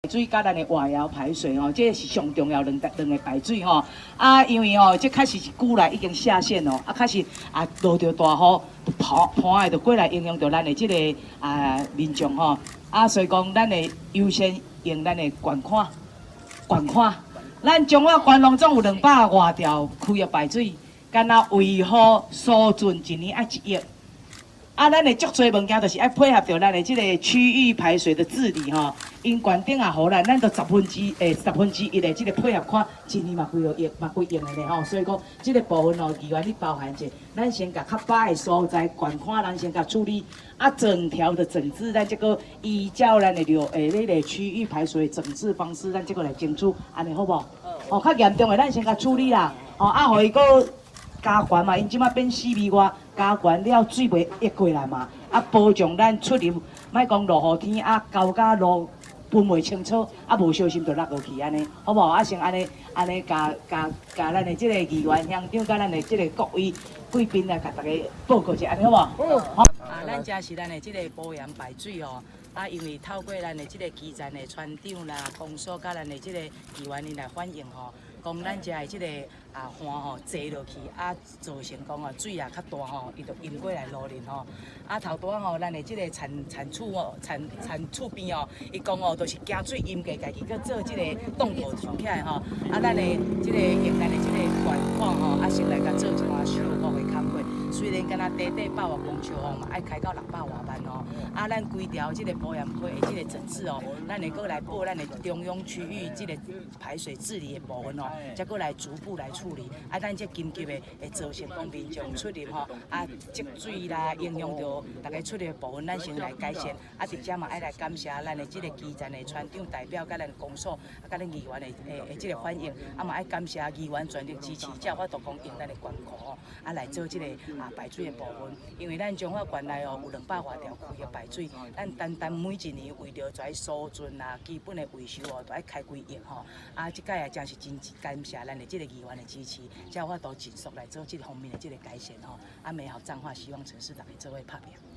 水佮咱的外窑排水吼，這個是上重要兩兩个排水吼。啊，因為吼，這確實是久來已經下線咯，啊，確實啊落著大雨，就滂滂的就過來影響著咱的這个啊民眾吼。啊，所以講咱會優先用咱的捐款，捐款。咱彰化縣攏總有兩百外條區域排水，敢若維護疏浚一年愛1億。啊，咱的足濟物件，就是愛配合著咱的這个區域排水的治理吼。𪜶縣長也予咱，咱就十分之一的這个配合款，一年嘛幾落億，嘛幾億的咧吼。所以講，這个部分吼，議員你包含者，咱先共較歹的所在捐款，咱先共處理。啊，整條的整治，咱這個依照咱的流那个區域排水整治方式，咱這個來爭取，按呢好無？吼，較嚴重的咱先共處理啦。吼，啊，予伊閣加懸嘛，𪜶這馬變4米外，加懸了水袂溢過來嘛。啊，保障咱出入，莫講落雨天啊，溝甲路分袂清楚，啊，無小心就落落去按呢，好無？啊，先按呢，按呢，共共共咱的這个議員鄉長，佮咱的這个各位貴賓來共大家報告一下，按呢好無？好。啊，咱這是咱的這个埔鹽排水吼。啊，因為透過咱的這个基站的村長啦、公所佮咱的這个議員𪜶來反映吼，講咱遮的這个啊岸吼濟落去，啊造成講啊水也較大吼，伊就淹過來路面吼。啊頭拄仔吼，咱的這个田田厝吼，田田厝邊哦，伊講哦，就是驚水淹過，家己閣做這个擋土牆起來吼。啊，咱的這个用咱的這个捐款吼，啊先來共做一寡修復的工課。雖然敢若短短百外公尺吼，嘛愛開到六百外萬哦。啊，咱規條這个埔鹽溪的這个整治哦，咱會閣來報咱的中央區域這个排水治理的部分哦，才閣來逐步來處理。啊，咱這緊急的會造成講民眾出入吼，啊積水啦，影響著大家出入的部分，咱先來改善。啊，佇遮嘛愛來感謝咱的這个基層的村長代表，佮咱公所，啊，佮咱議員的這个反映，啊嘛愛感謝議員全力支持，才有法度講用咱的捐庫吼，啊來做這个啊排水的部分。因為咱彰化縣內哦有兩百外條區域排水，咱單單每一年為著在疏浚啊、基本的維修哦，都愛開幾億吼。啊，這擺也真是真感謝咱的這个議員的支持，才有法度盡速來做這個方面的這个改善吼。啊，美好彰化，希望城市，大家做伙拍拚。